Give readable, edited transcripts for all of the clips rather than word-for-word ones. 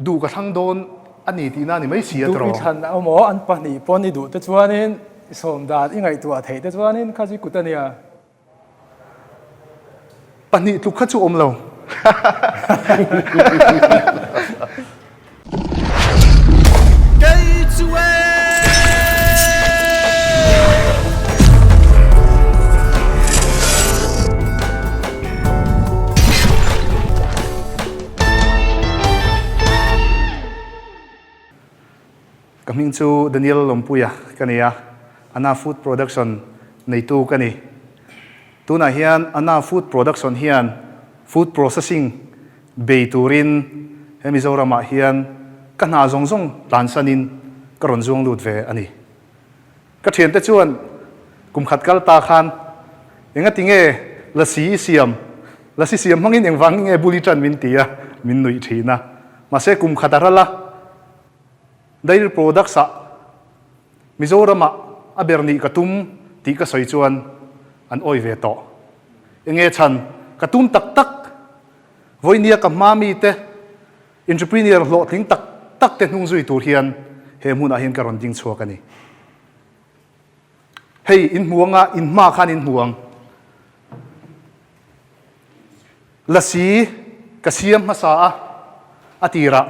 Duh ka thlang dawn a ni tihna a ni mai si a Duh tiraw? i thlan emaw an pahnih pawn i duh te chuanin i sawm dan i ngaihtuah theih te chuanin kha chu i kut a nia. Pahnih tluk kha chu awm lo. Kei chu e! Ka hming chu Daniel Lawmpuia ka ni a, Anna Food Production neitu ka ni. Tunah hian Anna Food Production hian food processing bei turin he Mizoramah hian ka hna zawng zawng tlansanin ka rawn zuang lut ve a ni. Ka thiante chuan kum khat kal ta khan engati nge lasi i siam, lasi siam hmangin engvangin nge bul i tan min ti a, min nuih thin a. Mahse kum khat a ral a, dairy products ah Mizoramah a ber nih ka tum tih ka sawi chuan an awi ve tawh. Enge chhan ka tum tak tak? Vawinia ka hma mite entrepreneur hlawhtling tak tak te hnung zui tur hian he hmunah hian ka rawn ding chhuak a ni. Hei in hmu anga in hma khan in hmu ang. Lasi ka siam hmasa a, a tirah.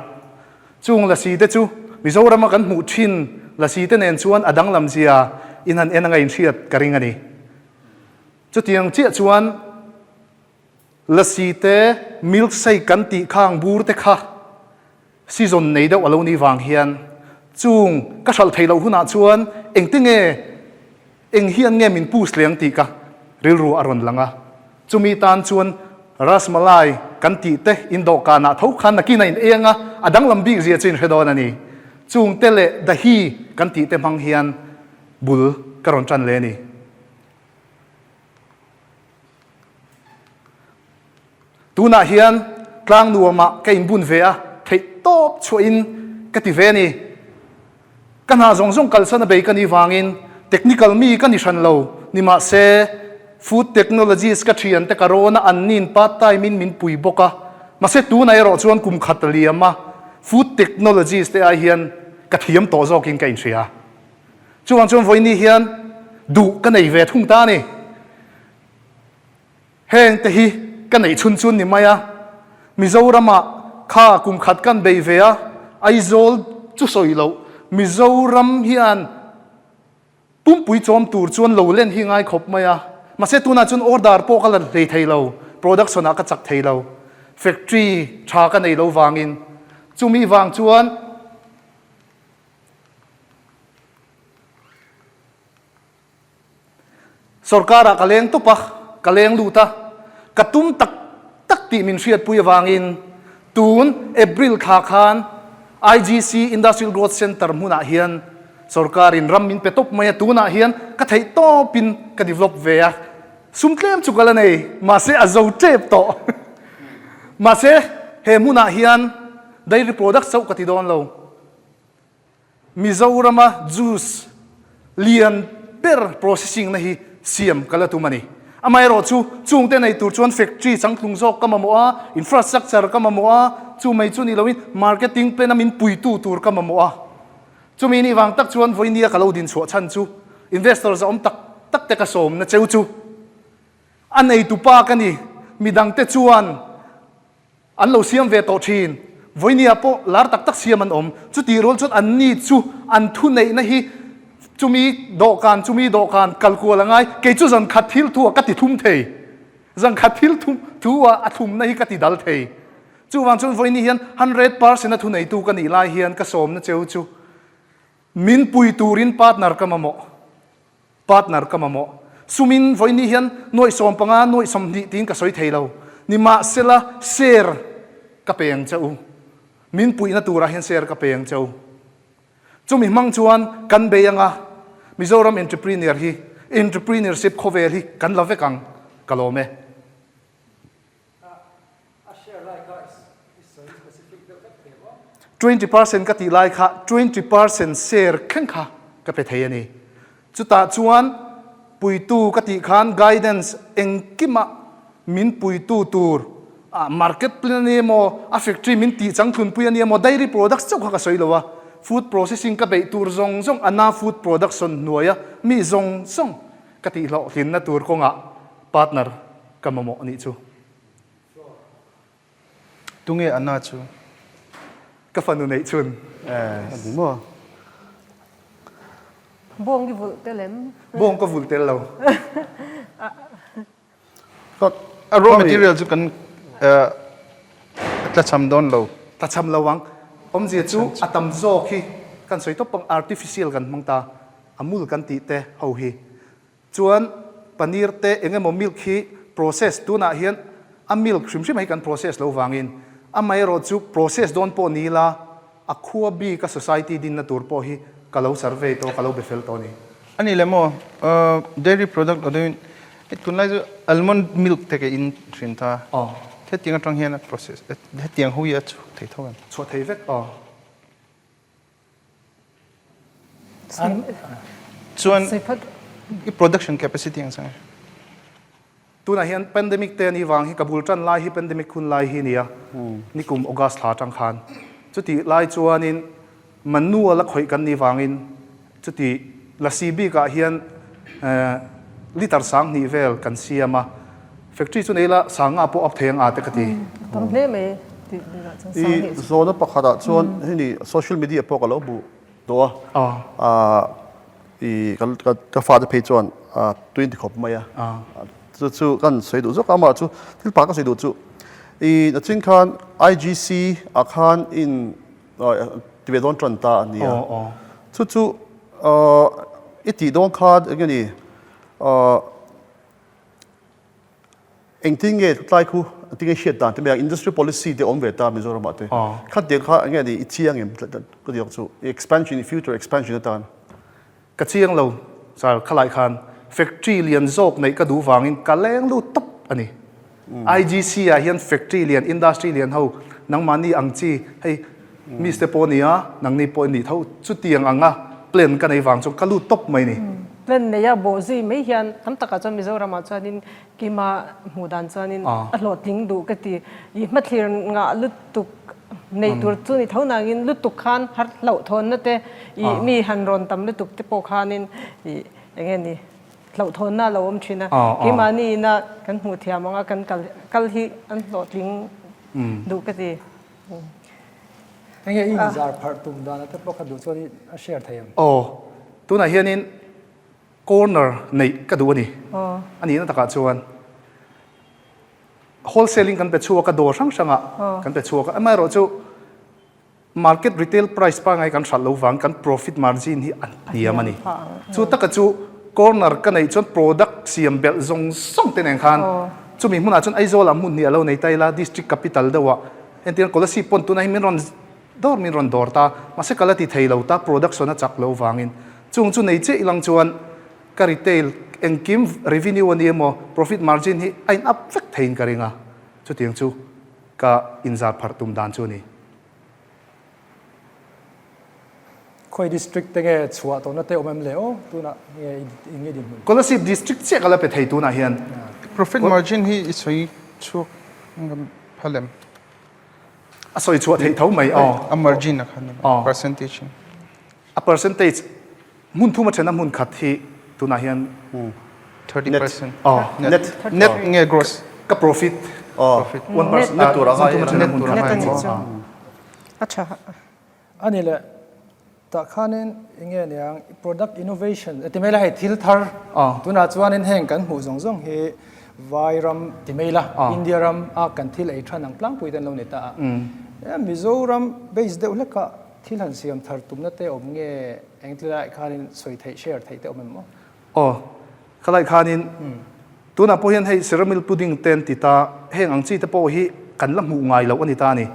Chung lasi te chu Mizorama kan hmuh thin lasi te nen chuan a danglam zia in han en anga inhriat ka ring a ni. Chutiang chiah chuan lasi te milk shake kan tih khang bur te kha season nei deuh a lo nih vang hian chung ka hralh theih loh hunah chuan engte nge eng hian nge min push leng tih ka rilru a rawn lang a. Chumi tan chuan Rasmalai kan tih te in dawhkanah tho khan nakin a in eng a, a danglam bik zia chu in hre dawn a ni. Chung te leh dahi kan tih te hmang hian bul ka rawn tan leh a ni. Tunah hian tlang nuamah ka inbun ve a, theih tawp chhuahin ka ti ve a ni. Ka hna zawng zawng kalsan a bei ka nih vangin technical mi ka ni hran lo, nimahse food technologist ka thian te ka rawn a, an nin part time in min pui bawk a, mahse tunah erawh chuan kum khat a liam a, food technologist te ai hian ka thiam tawh zawkin ka inhria. Chuvang chuan vawiini hian duh ka nei ve thung ta a ni. Heng te hi ka neih chhun chun ni mai a, Mizoramah kha kum khat kan bei ve a, Aizawl chu sawi loh, Mizoram hian pumpui chawm tur chuan lo len hi ngai khawp mai a, mahse tunah chuan order pawh ka la hlei thei lo, production ah ka chak thei lo, factory tha ka nei lo vangin, chumi vang chuan. Sorkarah ka leng tawp a, ka leng lut a, ka tum tak tak tih min hriatpui avangin tun April thla khan IGC Industrial Growth Centre hmunah hian sorkarin ram min pe tawp mai a, tunah hian ka theih tawpin ka develop ve a, sum tlem chu ka la nei, mahse a zo tep tawh. Mahse he hmunah hian dairy products chauh ka ti dawn lo. Mizorama juice lian ber processing na hi siam ka la tum a ni. Amaherawh chu, chungte nei tur chuan factory changtlung zawk ka mamawh a, infrastructure ka mamawh a, chu mai chu ni loin marketing plan a min puitu tur ka mamawh a. Chumi nih vang tak chuan vawinia ka lo dinchhuah chhan chu investors a awm tak tak te ka sawmna cheu chu a neitupa ka ni. Midangte chuan An lo siam ve tawh thin. Vawinia pawh lar tak tak siam an awm. Chutih rual chuan anni chu an thuneihna hi chumi dawhkan chumi dawhkan kal kual a ngai. Kei chu zan khat thil thu ah ka ti thum thei. Zan khat thil thum thu ah a thlumna hi ka ti dal thei. Chuvang chuan vawiini hian 100% a thuneitu ka nih lai hian ka sawmna cheu chu min pui turin partner ka mamawh. Partner ka mamawh. Sumin vawiini hian nuaih 15, nuaih 20 tiin ka sawi thei lo. Nimahsela share ka pe ang che u. Min puihna turah hian share ka pe ang che u. Chumi hmang chuan kan bei anga Mizoram entrepreneur hi entrepreneurship khawvel hi kan la vek ang ka lawm e. 20% ka tih lai kha 20% share thleng kha ka pe thei a ni. Chutah chuan puitu ka tih khan guidance engkimah min puitu tur. Market plan a ni emaw, a factory min tih changthlunpui a ni emaw, dairy products chauh kha ka sawi lo a, food processing ka beih tur zawng zawng Anna Food Production hnuaia mi zawng zawng ka tihhlawhtlinna tur kawngah partner ka mamawh a nih chu. Tunge Anna chu? Ka fanu neih chhun. A ni maw? Bawng i vulh tel em? Bawng ka vulh tel lo. A raw material chu kan tlachham dawn lo. Tlachham lo ang. Awmzia chu a tam zawk hi kan sawi tawp ang artificial kan hmang ta. Amul kan tih te ho hi. Chuan paneer te eng emaw milk hi process tunah hian a milk hrim hrim hi kan process lo vangin amaherawh chu process dawn pawh ni ila A khua bik a society dinna tur pawh hi ka lo survey tawh a, ka lo be fel tawh a ni. A ni le maw? Dairy product lo deuhin hei tunlai chu almond milk te ka in thin ta. Aw. Hetiang atang hian a process hetiang ho hi a chhuak thei tho em? Chhuah thei vek aw. Chuan i production capacity ang sang e? Tunah hian pandemic te anih vang hi ka bul tan lai hi pandemic hun lai hi a ni a, nikum August thla atang khan. Chutih lai chuanin manual a khawih kan nih vangin chuti lasi bikah hian liter 2000 vel kan siam a, factory chu nei ila sanga pawh up thei ang a te ka ti. Tam hle mai tih bikah chuan 2000 chu. I zawhna pakhatah chuan hei ni social media pawh ka lo hmuh tawh a. I ka fate phei chuan tuin ti khawp mai a. Chu chu kan sawi duh zawk a, amah chu thil pa ka sawi duh chu i nachin khan IGC ah khan in ti ve dawn tan ta a ni a. Chu chu i tih dawn khan eng nge ni Engtin nge tlai khu engtin nge hriat dan te mai a industry policy te awm ve ta Mizoram ah te kha tiang kha enge ni i chiang em ka ti awk chu expansion in future expansion atan. Ka chiang lo sir khalai khan factory lian zawk neih ka duh vangin ka leng lut tawp a ni. IGC ah hian factory lian industry lian ho nangmahni ang chi hei miss te pawh nia nangni pawh in nih tho chutiang anga plan ka nei vang chuan ka lut tawp mai ni. Plan neia bawh zui mai hian tam takah chuan Mizoram ah chuanin Kima hmuh dan chuanin a hlawhtling duh ka ti. I hmathlir ngah lutuk neih tur chu ni tho nangin lutuk khan har hlauhthawnna te i mi han rawn tam lutuk te pawh khanin i eng nge ni hlauhthawnna a lo awm thin a. Keimahni ina kan hmuh thiam anga kan kal kal hi an hlawhtling duh ka ti. Eng nge i inzar pharh tum dan ate pawh kha duh chuan a share thei ang. Aw, tunah hianin Corner neih ka duh a ni. A nihna takah chuan wholesale in kan pe chhuak a, dawr hrang hrangah kan pe chhuak a. Amaherawhchu market retail price pangngai kan hralh lo vang kan profit margin hi a hniam a ni. Chu taka chu corner ka neih chuan product siam belh zawng zawng te nen khan chumi hmunah chuan Aizawlah hmun hnih a lo nei ta ila district capital deuhah entirna Kolasib pawn tunah hi min rawn dawr min rawn dawr ta mahse ka la ti thei lo ta production a chak lo vangin Chung chu nei chiah ilang chuan ka retail engkim revenue a ni emaw profit margin hi a in up vek theiin ka ring a, chutiang chu ka inzar pharh tum dan chu a ni. Khawi district te nge chhuah tawhna te awm em le aw tunah nge eng nge dinhmun? Kolasib district chiah ka la pe thei tunah hian. Profit margin hi i sawi chhuak ngam phal em? A sawi chhuah theih tho mai aw. A margin a khan ni mai, percentage in. A percentage hmun thum a then a hmun khat hi tunah hian 30%. Aw. Net. Net nge gross? Ka profit. Aw. Profit. One percent. Net tur a ngai. Hmun thum a then a hmun khat. Net a nih chu. A tha. A ni le. Tah khanin enge niang product innovation ti mai la hei thil thar tunah chuanin heng kan hmuh zawng zawng hi vai ram ti mai la India ram a kan thil ei than ang tlangpui te an lo ni ta a. Mizoram base deuh hlekah Thil han siam thar tumna te awm nge engti laiah khanin sawi theih share theih te awm em maw? Aw, khalai khanin tunah pawh hian hei ceramil pudding te an ti ta, heng ang chi te pawh hi kan la hmuh ngai loh a ni ta a ni.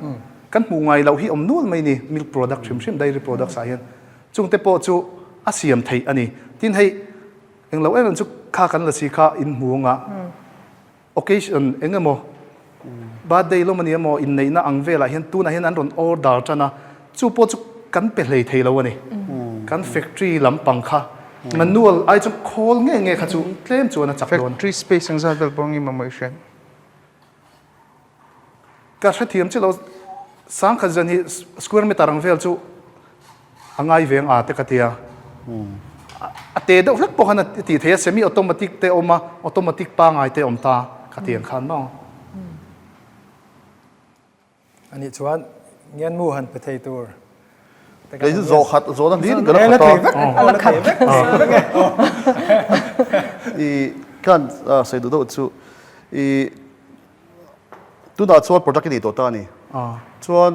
Kan hmuh ngai loh hi awm nual mai ni milk product hrim hrim dairy products ah hian. Chung te pawh chu a siam theih a ni. Tin hei englo em em chu kha kan la si kha in hmu anga. Occasion eng emaw birthday lawm a ni emaw inneihna ang velah hian tunah hian an rawn order tan a, chu pawh chu kan pe hlei thei lo a ni. Kan factory lampang kha manual ai chuan khawl nge nge kha chu tlem chuan a chak dawn a. Factory space ang zat vel pawh nge mamawh i hriat? Ka hrethiam chiah lo, 10,000 zan hi square meter ang vel chu a ngai veng a te ka ti a. A te deuh hlek pawh khan a tih theih a, semi automatic te a awm a, automatic pangai te a awm ta ka ti ang khan maw. Anih chuan ngianmu han pe thei tur. Kei chu zawh khat zawhna hlir in ka la khat a. A la khat vek. I khan sawi duh deuh chu i tunah chuan product i nei tawh ta a ni. Chuan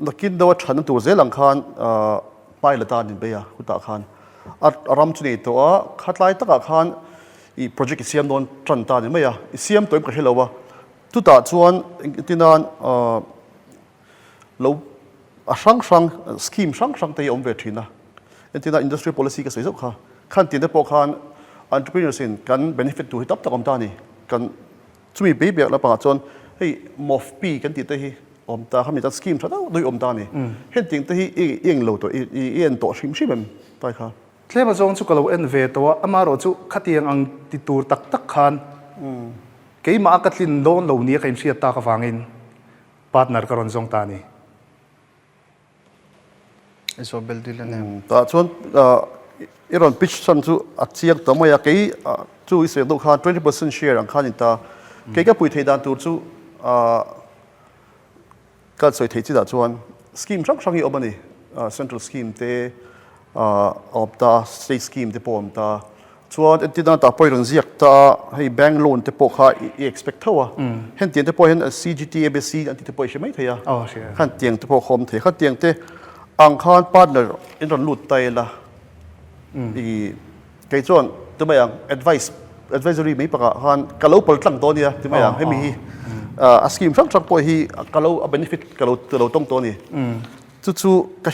nakin deuh a thatna tur zel ang khan pilot a an inbei a khutah khan a ram chu nei tawh a khatlai takah khan i project i siam dawn tan ta a ni mai a i siam tawh em ka hre lo a chutah chuan engtin nan lo a hrang hrang scheme hrang hrang te hi a awm ve thin a entirna industrial policy ka sawi zauh kha khan tinte pawh khan entrepreneurs in kan benefit tur hi tam tak a awm ta a ni kan Chumi bei biak lampangah chuan hei MOFP kan tih te hi awm ta, khami tan scheme tha deuh deuh awm ta a ni. Hetiang te hi i eng lo tawh, i en tawh hrim hrim em tai kha? Tlem azawng chu ka lo en ve tawh a, amaherawh chu khatiang ang ti tur tak tak khan keimah a ka tlin dawn lo nia ka inhriat tak avangin partner ka rawn zawng ta a ni. Isabel Dylan em? Tah chuan i rawn pitch chhan chu a chiang ta mai a, kei chu i sawi deuh khan 20% share ang khan in ta. Kei ka pui theih dan tur chu ka sawi theih chinah chuan scheme hrang hrang hi awm a ni. Central scheme te a awm ta, state scheme te pawh a awm ta. Chuan entirna tah pawh i rawn ziak ta a, hei bank loan te pawh kha i expect tho a, hentiang te pawh hian CGT, ABC an tih te pawh i hre mai thei a, khantiang te pawh kha awm thei, khatiang te ang khan partner in rawn lut ta ila i kei chuan ti mai ang advice advisory mai pakah khan ka lo pal tlang dawn nia ti mai ang hemi hi a scheme hrang hrang pawh hi ka lo a benefit ka lo ka lo tawng tawh a ni chu chu ka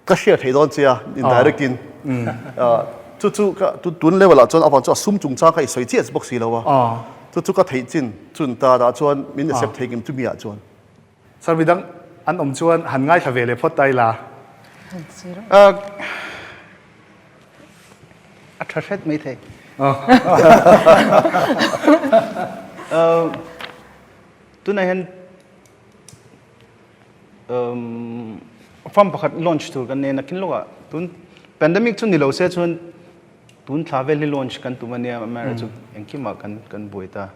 Ka hriat theih dawn che a, indirect in. Chu chu ka tun level ah chuan avang chu a sum chungchang kha i sawi chiah bawk si lo a. Chu chu ka theih chin chun ta dah chuan min accept thei ngem chumi ah chuan. Sir midang an awm chuan han ngaithla ve leh phawt ta ila. A tha hret mai thei. Tunah hian Farm pakhat launch tur kan nei a, nakin lawkah tun pandemic chu ni lo se chuan tun thla vel hi launch kan tum a nia, amaherawhchu engkimah kan kan buai ta.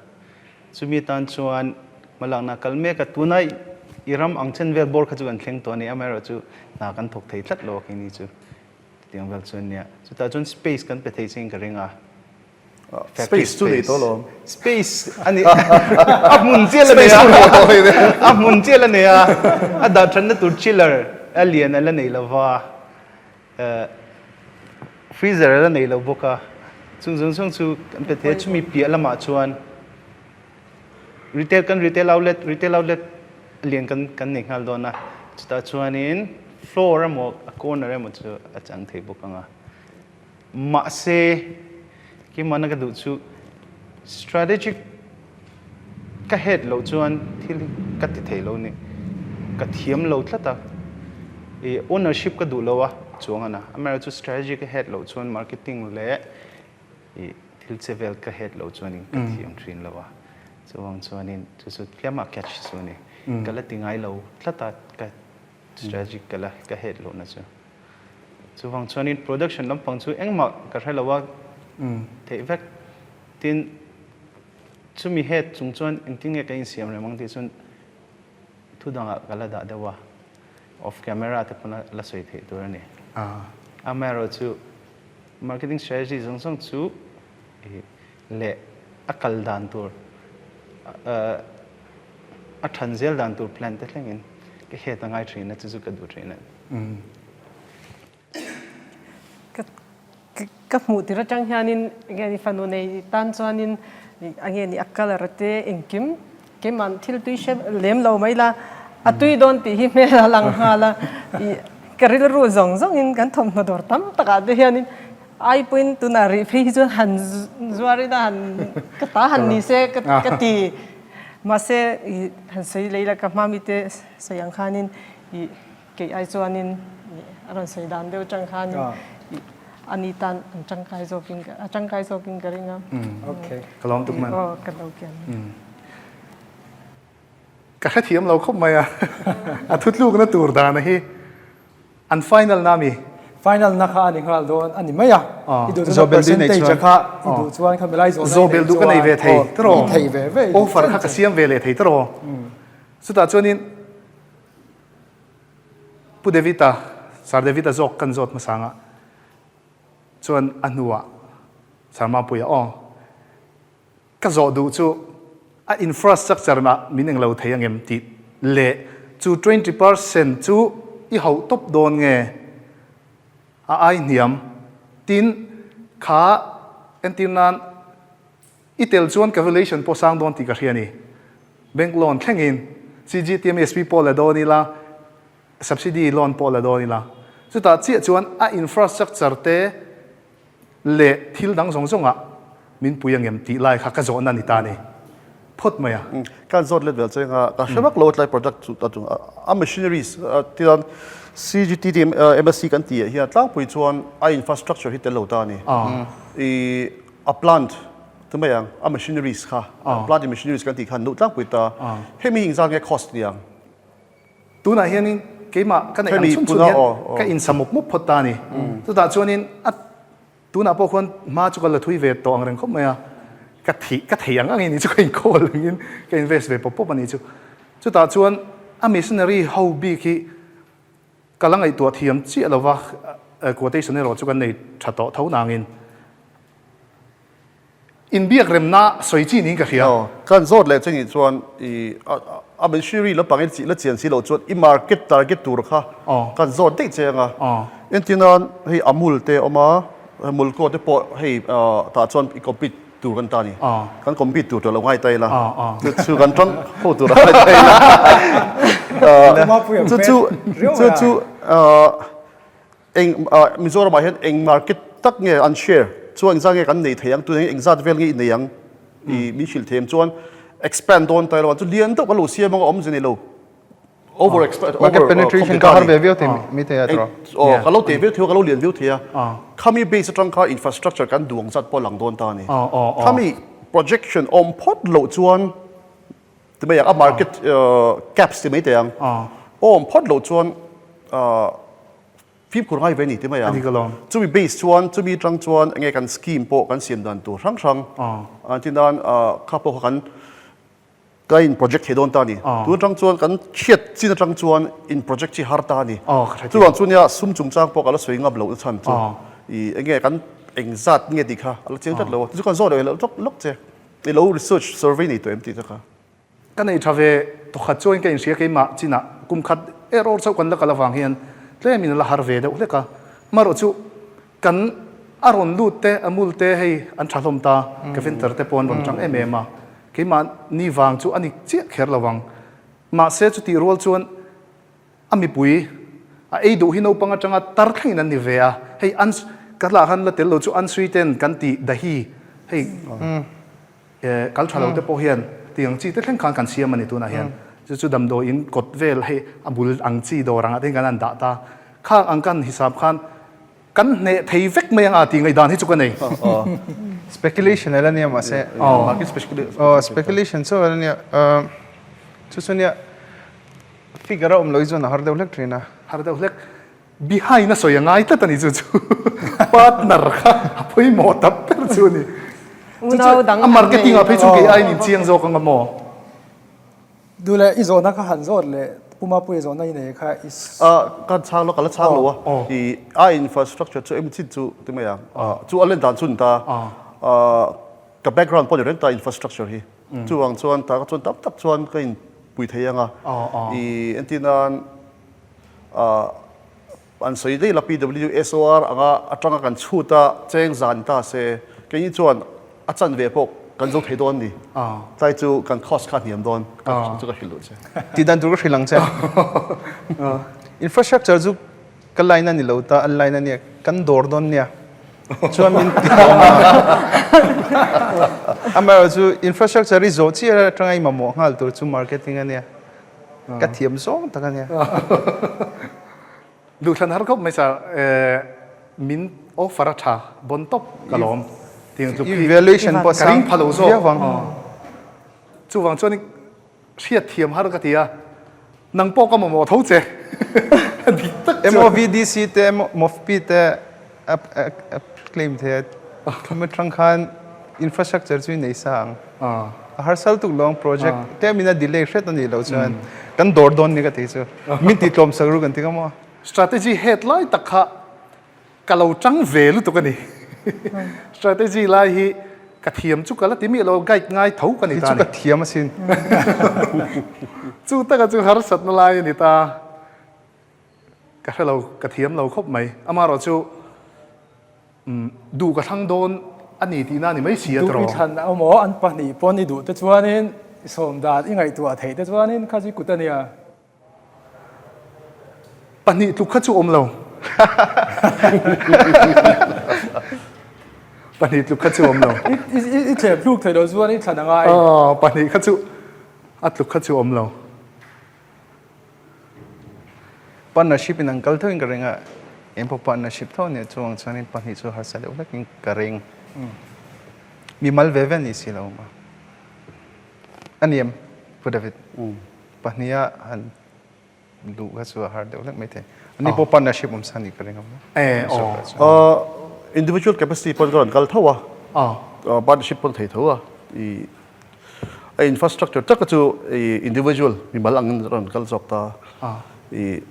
Chumi atan chuan hmalakna kal mek a, tuna i ram ang chen vel bawr kha chu kan thleng tawh a ni, amaherawhchu hna kan thawk thei tlat lo a keini chu chutiang vel chu a nia. Chutah chuan space kan pe thei chiin ka ring a. Space chu nei tawh lo. Space a ni. A hmun chial a nei a. A hmun chial a nei a. A dah thatna tur chiller a lian a la nei lo va. Freezer a la nei lo bawk a. Chung zawng zawng chu kan pe thei a. Chumi piah lamah chuan retail kan retail outlet retail outlet lian kan kan nei nghal dawn a. Chutah chuanin floor emaw a corner emaw chu a chang thei bawk ang a. Mahse, keimahna ka duh chu strategic ka head loh chuan thil hi ka ti thei lo ni. Ka thiam lo tlat a, i ownership ka duh lo a chuang a na. Amaherawhchu strategy ka head loh chuan marketing leh i thil che vel ka head loh chuanin ka thiam thin lo a. Chuvang chuanin chu chu tlema catch chu a ni. Ka la ti ngai lo tlat a, ka strategic ka la ka head lohna chu. Chuvang chuanin production lampang chu engmah ka hre lo a theih vek. Tin, chumi head chung chuan engtin nge ka insiam rem ang tih chuan thu dangah ka la dah deuh a, off camera te pawn a la sawi theih tur a ni. Amaherawhchu marketing strategy zawng zawng chu leh a kal dan tur a than zel dan tur plan te thlengin ka head a ngai thin a, chu chu ka duh thin a ni. Ka hmuh tir atang hianin enge ni fanu nei tan chuanin enge ni a colour te engkim keimah thil tui hre lem lo mai la a tui dawn tih hi hmel a lang nghal a ih ka rilru zawng zawngin kan thawmhnaw dawr tam takah te hianin ai pawhin tunah rih phei hi chuan han zuar ila han ka ta han ni se ka ti mahse ih han sawi lei la ka hma mite sawi ang khanin ih Kei ai chuanin a rawn sawi dan deuh atang khan a ni tan an tangkai zawkin a tangkai zawkin ka ring a. Okay. Ka lawm tuk man. Aw ka lo kian. Ka hrethiam lo khawp mai a, a thutlukna tur dana hi an final na mi? Final na kha a ni nghal dawn a ni mai a, i duh chuan percentage a kha i duh chuan kha milai zawhna i neih chuan Zawhbel duh ka nei ve thei tiraw? I thei ve ve i duh Offer kha ka siam ve leh thei tiraw? Chutah chuanin Pu David-a, Sir David-a zawk kan zawt hmasa anga chuan a hnuah Sir Mapuia aw. Ka zawh duh chu a infrastructure ah min englo thei angem tih leh chu 20% chu i hauh tawp dawn nge a ai hniam tin kha entir nan i tel chuan calculation pawh sang dawn tih ka hria a ni. Bank loan thlengin CGTMSP pawh la dawn ila subsidy loan pawh la dawn ila chutah chiah chuan a infrastructure te leh thil dang zawng zawngah min pui angem tih lai kha ka zawhna ni ta ni phawt mai a. Kan zawt let vel cheng a, ka hre vak lo tlai product chu ta chung a machineries tichuan CGTT MSC kan tih ah hian tlangpui chuan a infrastructure hi tel lo ta a ni. I a plant tu mai ang a machineries kha plant in machineries kan tih khan nuh tlangpui ta hemi hi engzat nge cost ni ang? Tunah hianin keimah ka neih ang chhun chhun hian ka insa mup mup phawt ta a ni. Chutah chuanin a tunah pawh khuan hma chu ka la thui ve tawh ang reng khawp mai a, ka thih ka thei ang angin chu ka inkawl angin ka invest ve pawp pawp a ni chu. Chutah chuan a missionary ho bik hi ka la ngaihtuah thiam chiah lova quotation erawh chu kan nei tha tawh tho nangin Inbiak remna sawi chi niin ka hria. Aw, kan zawt leh che nih chuan i a machinery lampang i la chian si loh chuan i market target tur kha kan zawt daih che anga. Entir nan hei Amul te a awm a, Mulco te pawh hei tah chuan i compete tur kan ta a ni. Kan compete tur tur lo ngai ta ila, chu chu kan tang ho tur a ngai ta ila. Chu chu chu chu Eng Mizoramah hian eng market tak nge an share chuan engzat nge kan nei thei ang tunah hian engzat vel nge i nei ang i min hrilh thei em chuan expand dawn ta ilo chu lian deuh kan lo siam anga awmze nei lo over expand over Market penetration ka har ve viau thei mi thei a tawh. Aw ka lo teh viau thei a ka lo lian viau thei a khami base atang kha infrastructure kan duh ang zat pawh a lang dawn ta a ni khami projection awm phawt loh chuan ti mai ang a market caps ti mai teh ang awm phawt loh chuan fimkhur ngai ve ni ti mai ang chumi base chuan chumi atang chuan enge kan scheme pawh kan siam dan tur hrang hrang an ti nan kha pawh kha kan ka in project thei dawn ta ni tun atang chuan kan chhiat chin atang chuan in project chi har ta ni chuvang chu nia sum chungchang pawh ka la sawi ngam loh na chhan chu i enge kan engzat nge tih kha a la chiang tlat lo a chu kan zawt leh lawk lawk che. I lo research survey nei tawh em tih te kha? Ka nei tha ve tawkhat chuan ka inhria keimah chinah kum khat error chauh kan la kal avang hian tlemin a la har ve deuh hlek a. Amaherawh chu kan a rawn lut te a mul te hei an tha hlawm ta, Keventer te pawh an rawn tang em em a, keimah ni vang chu a ni chiah kher lo ang. Mahse chutih rual chuan A mipui a ei duh hi naupang atanga tar thlengin an ni ve a, hei an ka lah khan la tel lo chu an sui ten kan tih dahi hei kal tha lo te pawh hian tiang chi te thleng khan kan siam a ni tunah hian chu chu damdawi in kawt vel hei a bul ang chi dawr angah te hian kan han dah ta khang ang kan hisap khan kan hneh thei vek mai anga tih ngaihdan hi chu ka nei. Speculation ela nia mahse speculation chu ela nia chu chu nia Figure a awm lo hi chuan a har deuh hlek thin a. Har deuh hlek. Behind a sawi a ngai tlat a ni chu chu. Partner kha a pawimawh tak ber chu a ni. Chu chu a marketing ah phei chu kei aiin in chiang zawk anga maw? Duh leh i zawhna kha han zawt leh Pu Mapuia zawhna i nei kha i. Ka chhang lo, ka la chhang lo a. I a infrastructure chu em chin chu ti mai ang. Chu a len dan chu ni ta. Ka background pawh ni reng ta infrastructure hi. Chuvang chuan tah ka chuan tam tak chuan ka in pui thei ang a. I entir nan an sawi daih la PWSOR anga atanga kan chhut a cheng zan ta se keini chuan a chan ve pawh kan zo thei dawn ni. Tlai chu kan cost kha hniam dawn chu ka hrilh duh che. Tih dan tur ka hrilh ang che. Infrastructure chu Ka line a ni lo ta, an line a nia, kan dawr dawn nia. Chuan min ti hlawm a. Amaherawh chu infrastructure hi zawh chiah atanga i mamawh nghal tur chu marketing a nia. Ka thiam zawng tak a nia. Duhthlan har khawp mai sir, min offer a tha bon tawp ka lawm. Tiang tluk hi Evaluation pawh ka ring pha lo zawk. viau ang. Chuvang chuan. Hriatthiam har ka ti a, nang pawh ka mamawh tho che. Dik tak chuan. MOVDC te MOFP te a claim thei a, khami atang khan infrastructure chu i nei sa ang. A harsal tuk lo ang project tlem in a delay hret a nih loh chuan kan dawr dawn ni ka ti chu. Min tih tlawm sak ru kan ti ka maw? Strategy head lai tak kha Ka lo tang ve lutuk a ni. Strategy lai hi ka thiam chu ka la ti miah lo, guide ngai tho ka ni ta a ni. Chu ka thiam asin. Chu taka chu harsatna lai a ni ta. Ka hre lo, ka thiam lo khawp mai. Amaherawhchu duh ka thlang dawn a ni tihna a ni mai si a tiraw. Duh i thlan emaw an pahnih pawn i duh te chuanin i sawm dan i ngaihtuah theih te chuanin kha chu i kut a nia. Pahnih tluk kha chu awm lo. Pahnih tluk kha chu awm lo. I thlep hluk thei lo chuan i thlan a ngai. Aw, pahnih kha chu a tluk kha chu awm lo. Partnership in an kal tho in ka ring a, eng pawh partnership tho ania chuang chuanin pahnih chu harsa deuh hlekin ka ring. Mi mal ve ve ni si lo ma. A ni em Pu David? Pahniha han luh kha chu a har deuh hlek maithei. Ani pawh partnership awm sa nih ka ring a. Eh, aw. Individual capacity pawn ka rawn kal tho a. Partnership pawn thei tho a. I a infrastructure taka chu i individual mimal angin rawn kal zawk ta. I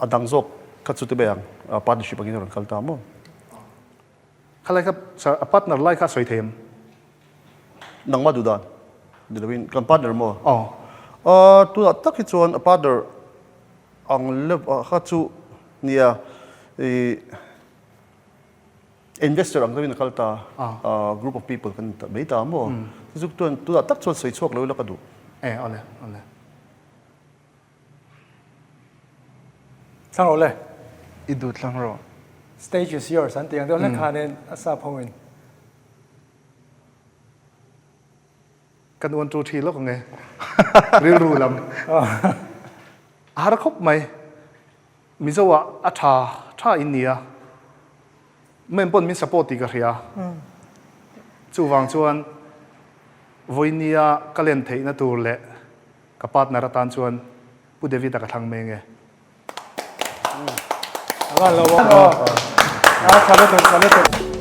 a dang zawk kha chu ti mai ang partnership angin rawn kal ta maw? Khalai kha sir a partner lai kha a sawi thei em? Nangmah duh dan ni lovin kan partner maw? Aw. Aw tunah tak hi chuan a partner ang lev ah kha chu nia i investor ang deuhin a kal ta a group of people kan ni ta mai ta maw? Chu chuan tunah tak chuan sawi chhuak lo ila ka duh. E awle awle. Thlang rawh le. I duh thlang rawh. Stage is yours an tih ang deuh hlek khanin a sap ho in. Kan uan tu thi lawk ang e. Rilru lam. A har khawp mai. Mizo ah a tha tha in nia. Mem pawn min support tih ka hria. Chuvang chuan vawinia ka len theihna tur leh Ka partner atan chuan Pu David-a ka thlang mai ange. A van lo bawk. A tha lutuk, tha lutuk.